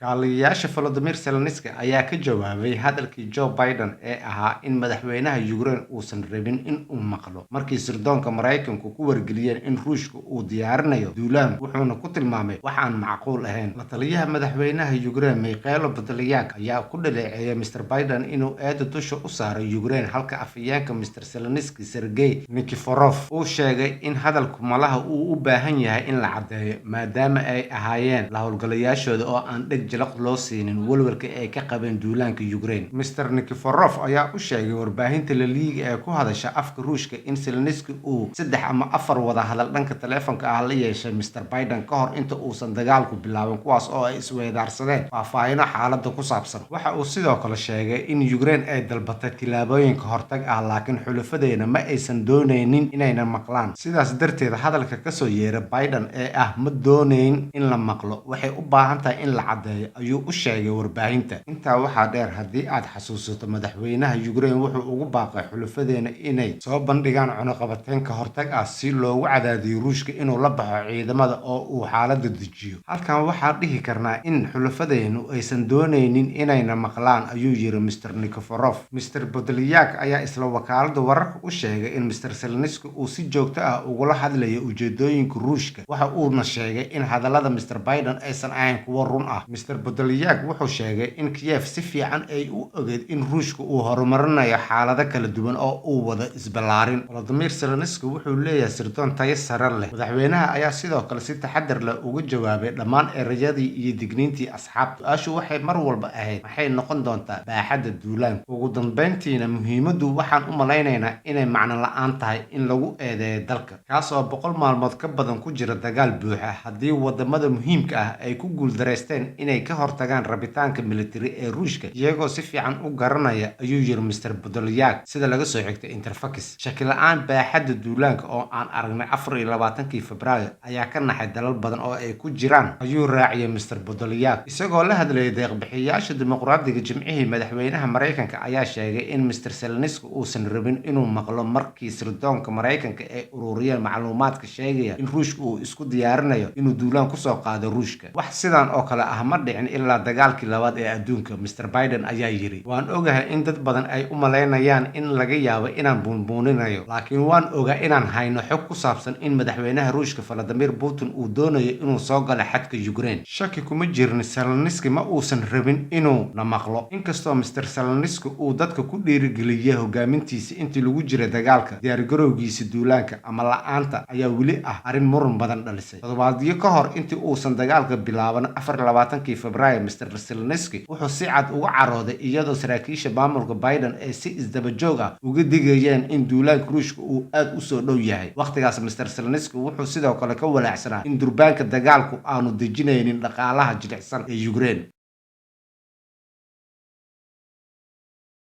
Kaaliyayaasha Volodymyr Zelensky ayaa ka jawaabay hadalkii Joe Biden ee ahaa in madaxweynaha Ukraine uusan rabin in uu maqlo markii sirdoonka Maraykanku ku wargeliyeen in Ruushka uu diyaarinayo duulaan, wuxuuna ku tilmaamay wax aan macquul ahayn. La taliyaha madaxweynaha Ukraine Mykhailo Podolyak ayaa ku dhaleeceeyay Mr Biden inuu eedda dusha u saaray Ukraine, halka afhayeenka Mr Zelensky, Sergei Nikiforov, uu sheegay in hadalku malaha uu u baahan yahay in la caddeeyo, maadaama ay ahaayeen la howlgalayaashooda oo aan dheg jalaq loo siinin welwelka ay ka qabeen duulaanka Ukraine. Mr Nikiforov ayaa u sheegay warbaahinta La Liga ee ku hadasha afka Ruushka in Zelensky uu saddex ama afar wada hadal dhanka taleefanka ah la yeeshay Mr Biden ka hor inta uusan dagaalku bilaabin, kuwaas oo ay isweydaarsadeen faahfaahino xaaladda ku saabsan. Waxa uu sidoo kale sheegay in Ukraine ay dalbatay tillaabooyin ka hortag ah, laakiin xulafadeena ma aysan dooneynin inayna maqlaan. Sidaas darteed, hadalka kasoo yeera Biden ee ah "ma dooneyn in la maqlo" waxay u baahan tahay in la caddeeyo, ayuu u sheegay warbaahinta. Intaa waxaa dheer, haddii aad xasuusato, madaxweynaha Ukraine wuxuu ugu baaqay xulafadeena inay soo bandhigaan cunaqabateyn ka hortag ah si loogu cadaadiyo Ruushka inuu la baxo ciidamada oo uu xaaladda dejiyo. "Halkan waxaan dhihi karnaa in xulafadeenu aysan dooneynin inayna maqlaan," ayuu yiri Mr Nikiforov. Mr Podolyak ayaa isla wakaaladda wararka u sheegay in Mr Zelensky uu si joogto ah ugula hadlayo ujeedooyinka Ruushka, waxa uuna sheegay in hadallada Mr Biden aysan ahayn kuwo run ah. Mr Podolyak wuxuu sheegay in Kiev si fiican ay u ogeyd in Ruushka uu horumarinayo xaalado kala duwan oo uu wado isballaarin. Volodymyr Zelensky wuxuu leeyahay sirdoon tayo sare leh. Madaxweynaha ayaa sidoo kale si taxadar leh uga jawaabay dhammaan erayadii iyo digniintii asxaabta. Su-aashu waxay mar walba ahayd: maxay noqon doontaa baaxadda duulaanka? Ugu dambeyntiina, muhiimaddu waxaan u malaynaynaa inay macno la'aan tahay in lagu eedeeyo dalka kaas oo 100 maalmood ka badan ku jira dagaal buuxa, haddii wadamada muhiimka ah ay ku guuldareysteen inay ka hortagaan rabitaanka militari ee Ruushka iyagoo si fiican u garanaya, ayuu yiri Mr Podolyak, sida laga soo xigtay Interfax. Shaki la'aan, baaxadda duulaanka oo aan aragnay 24-kii Febraayo ayaa ka naxay dalal badan oo ay ku jiraan, ayuu raaciyay Mr Podolyak. Isagoo la hadlayay deeq-bixiyayaasha Dimuqraadiga Jimcihii, madaxweynaha Maraykanka ayaa sheegay in Mr Zelensky uusan rabin inuu maqlo markii sirdoonka Maraykanka ay ururiyeen macluumaadka sheegaya in Ruushka uu isku diyaarinayo inuu duulaan kusoo qaado Ruushka. "Wax sidan oo kale ah ma dhicin ilaa dagaalkii labaad ee adduunka," Mr Biden ayaa yiri. "Waan ogahay in dad badan ay u malaynayaan in laga yaabo inaan buunbuuninayo, laakiin waan ogaa inaan hayno xog ku saabsan in madaxweynaha Ruushka Vladimir Putin uu doonayo inuu soo galo xadka Ukraine. Shaki kuma jirin, Zelensky ma uusan rabin inuu na maqlo." Inkastoo Mr Zelensky uu dadka ku dhiirigeliyay hogaamintiisa intii lagu jiray dagaalka, diyaargarowgiisa duulaanka ama la'aanta ayaa weli ah arrin muran badan dhalisay. Toddobaadyo ka hor intii uusan dagaalka bilaaban, 24-kii Febraayo, Mr Zelensky wuxuu si cad uga carooday iyadoo saraakiisha maamulka Biden ay si isdaba joog ah uga digayeen in duulaanka Ruushka uu aad u soo dhow yahay. Wakhtigaas, Mr Zelensky wuxuu sidoo kale ka walaacsanaa in durbaanka dagaalku aanu dejinaynin dhaqaalaha jilicsan ee Ukraine.